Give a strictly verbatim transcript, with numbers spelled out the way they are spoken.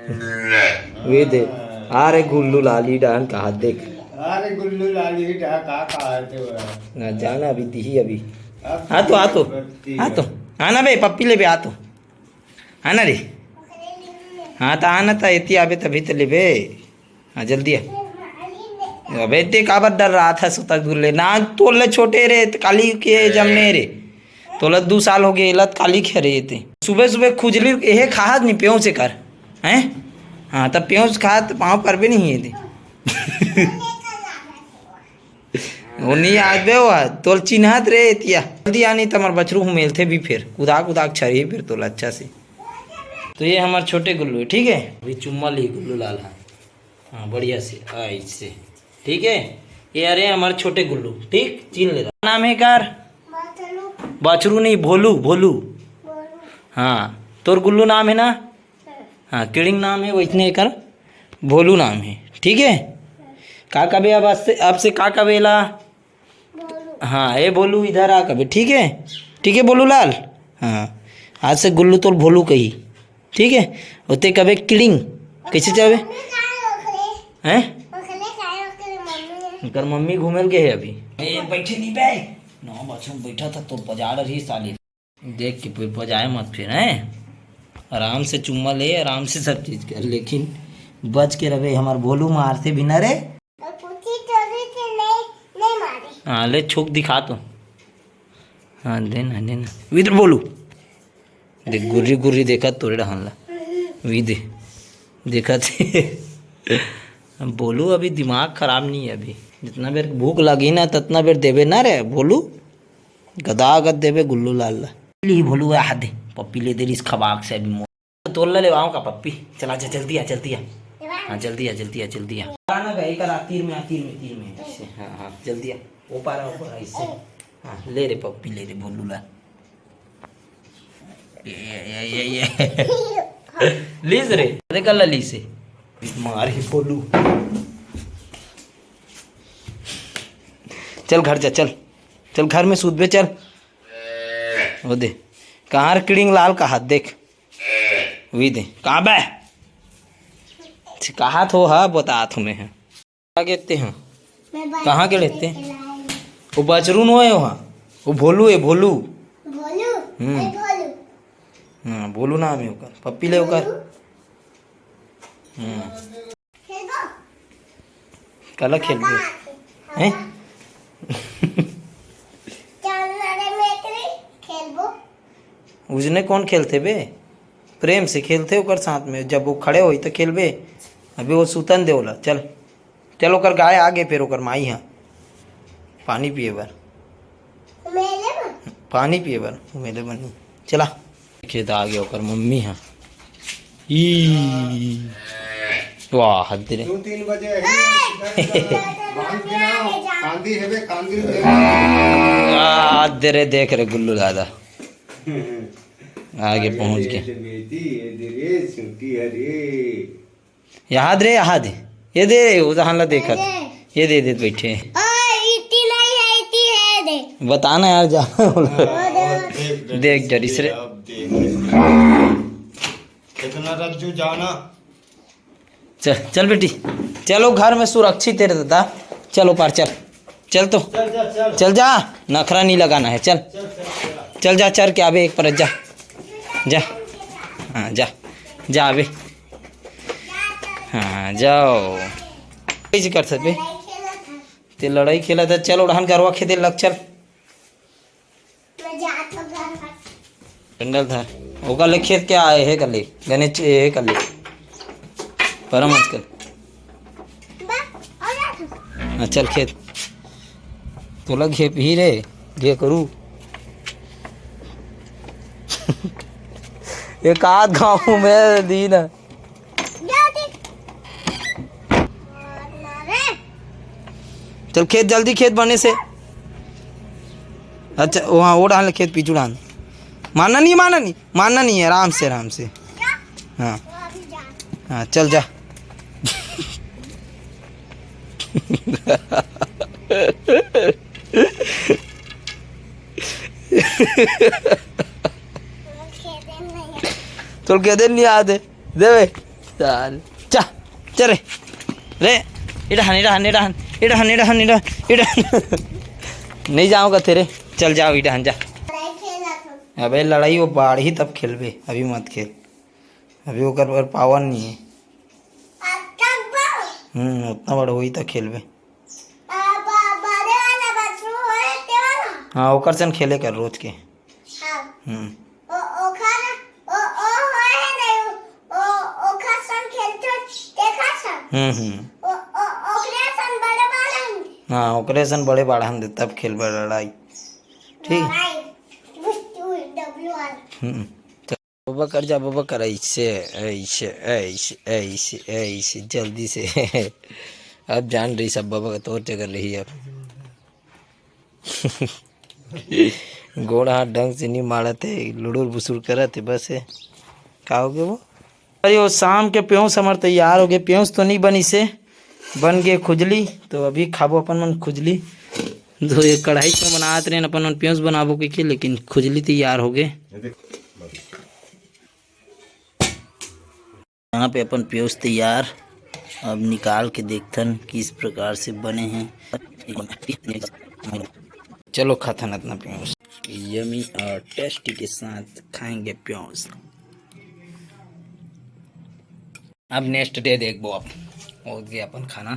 वे दे, आ रे गुल्लू लाली डाहन कहा देख। अरे गुल्लू लाली डाहन का कहा थे वो? ना जाना अभी दिही अभी। अब आ तो, आ तो, बत्ती आ तो, है। आना बे, पप्पी ले बे, आ तो, आना रे। हाँ तो आना, तो एती आबे तभी तो लेबे। हाँ जल्दी आ। अबे ते काबर डर रहा था सुतक दूर ले ना, तोले छोटे रे, काली के जमने रे। तोला दू साल हो गए, एला त काली खेरे एते। सुबह सुबह खुजली एहे खाहत नहीं पेव से कर। हैं? हाँ, तब पेव से खात पाँव परबे नहीं एते। वो नहीं आज बे वो, तोल चिन्हत रे एतिया। जल्दी आनी त हमर बछरू हूँ मेलथे भी फिर। कुदाक कुदाक छरही फिर तोला अच्छा से। तो ये हमार छोटे गुल्लू है, ठीक है? अभी चुम्मा ली गुल्लू लाल है। हाँ, बढ़िया से, ऐसे। ठीक है? ये अरे हमार छोटे गुल्लू, ठीक? चीन ले रहा। नाम है कार? बछरू। बछरू नहीं, भोलू, भोलू। भोलू। हाँ, तोर गुल्लू नाम है ना? हाँ। हाँ, किड़िंग नाम है, वैसने एकर भोलू नाम है, ठीक है? का कबे अब आज से, अब से का कबे ला? भोलू। हाँ, ए भोलू, इधर आ कबे, ठीक है? ठीक है भोलू लाल? हाँ, आज से गुल्लू तोर भोलू कही, ठीक है? ओते कबे किड़िंग, कैसे चाहबे? मम्मी कहाँ है ओकरे? हैं? ओकरे कहाँ है ओकरे मम्मी? उनकर मम्मी घूमे ल गए है अभी। ए, बैठे नहीं बे। नौ बछरू बैठा था तो बजा रही साली। देख के कोई बजाए मत फिर, हैं? आराम से चुम्मा ले, आराम से सब चीज कर, लेकिन बच के रहे, हमार भोलू मारते भी ना रे। और पूछी चोरी से नहीं, नहीं मारे। हाँ, ले छोक दिखा तो। हाँ, दे ना, दे ना। इधर भोलू। देख, गुर्री, गुर्री देखा तोरे डहन ला। वी दे। देखा थे। भोलू अभी दिमाग खराब नहीं है अभी। जितना बेर भूख लगी ना, ततना बेर देबे ना रे, भोलू। गदा गद देबे गुल्लू लाल ला। ली भोलू, आ दे, पप्पी ले दे रिस खबाक से अभी मोर। तोल ले आऊं का पप्पी? चला जा, जल्दी आ, जल्दी आ। हाँ, जल्दी आ, जल्दी आ, जल्दी आ। आना गए कर, आ, तीर में आ, तीर में, तीर में। इससे, हाँ, हाँ, जल्दी आ। ऊपर आ, ऊपर आ, इससे। हाँ, ले रे पप्पी, ले रे भोलू ला। ये, ये, ये, ये, ये। लीस रे, अरे कल लीस है। मार ही भोलू। चल घर जा, चल। चल घर में सूत बे, चल। वो दे, कहाँ रे किड़िंग लाल का हाथ देख। वी दे, कहाँ बे? कहा थो हा, बता थो मैं है। क्या कहते हैं? मैं बात कहाँ के रहते हैं? वो बचरू नो है वहाँ। वो भोलू है, भोलू। भोलू? हम्म। ए, भोलू। हाँ, भोलू नाम है ओकर। पप्पी ले ओकर। भोलू? हम्म। खेलबो? काला खेलबो? काका, हैं? काका। चल ना रे मेकरी, खेलबो। उसने कौन खेलते बे? प्रेम से खेलते ओकर साथ में, जब वो खड़े होई तो खेलबे। अभी वो सुतन दे ओला, चल। चल, ओकर गाय आ गे, फेर ओकर माई ह पानी पिए बर। मेले बर? पानी पिए बर, मेले बर नहीं। चला। खेत आ गे ओकर मम्मी ह। ई। वाह, हद रे। दो तीन बजे ही बांध के ना, कांदी हेबे, कांदी हेबे। आ, हद रे, देख रे गुल्लू दादा। आगे पहुंच गया। ये दे बेटी, ये दे रे, छोटी है रे। याद रे, याद। ये दे, उदाहरण ला देखत। अरे। ये दे, दे बैठे। ओ, इतनी नहीं है, इतनी है, दे। बताना यार, जा। देख, देख, जरी से रे। अब देख। कितना रज्जू जाना। चल, चल बेटी, चलो घर में सुरक्षित है रे दादा। चलो पार चल, चल तो। चल जा, चल। चल जा, नखरा नहीं लगाना है, चल। चल, चल, चल। चल जा, चर के आबे एक पर जा। जा। हाँ, जा। जा आबे। हाँ, जाओ। कैसे कर सकते? ते लड़ाई खेला था, चल ओढ़ान गरवा खेदे लग, चल। मैं जात हूँ घर पर। डंडल धर। ओकर ले खेत क्या आए है कर ले? गणेश, ये है कर ले। परम आज कर। बा, और जात हूँ। हाँ, चल खेत। तोला घेप ही रे, घे करू। एक आध गाँव में दी ना। चल खेत, जल्दी खेत बने से। अच्छा, वहाँ वो डाल खेत, पीछू डाल। मारना नहीं, मारना नहीं, मारना नहीं है, आराम से, आराम से। हाँ। हाँ, चल जा। तोल के दे नहीं आते। देवे। चल, जा, चल रे। रे, इडहन, इडहन, इडहन, इडहन, इडहन, इडहन, इडहन। नहीं जाओ कथे रे, चल जाओ इडहन, जा। अबे लड़ाई वो बाढ़ही तब खेलबे, अभी मत खेल, अभी ओकर पर पावर नहीं है। हम्म, उतना बड़ होई त खेलबे। हाँ, ओकर सन खेले कर रोज के। हम्म। हम्म, हम्म। हाँ, ओकरे सन बड़े बाढ़न दे, तब खेलबे लड़ाई। ठीक। हम्म। बबा कर जा, बबा कर, ऐसे, ऐसे, ऐसे, ऐसे, ऐसे, जल्दी से। अब जान रही सब बबा का तोर जगह रही अब। गोड़ हाथ ढंग से नहीं मारत है, लुड़ुर बुसुर करत है, बस है। का हो गया वो? अरे, वो शाम के प्योस हमर तैयार हो गए। प्योस तो नहीं बनी से, बन गए खुजली। तो अभी खाबो अपन मन खुजली। तो ये कढ़ाई में बनात रहे अपन मन प्योस बनाबो के, के, लेकिन खुजली तैयार हो गए। यहाँ पे अपन प्योस तैयार। अब निकाल के देखथन किस प्रकार से बने हैं। चलो खाथन इतना प्योस। यमी और टेस्टी के साथ खाएंगे प्योस। अब नेक्स्ट डे देखबो, अब हो गया अपन खाना।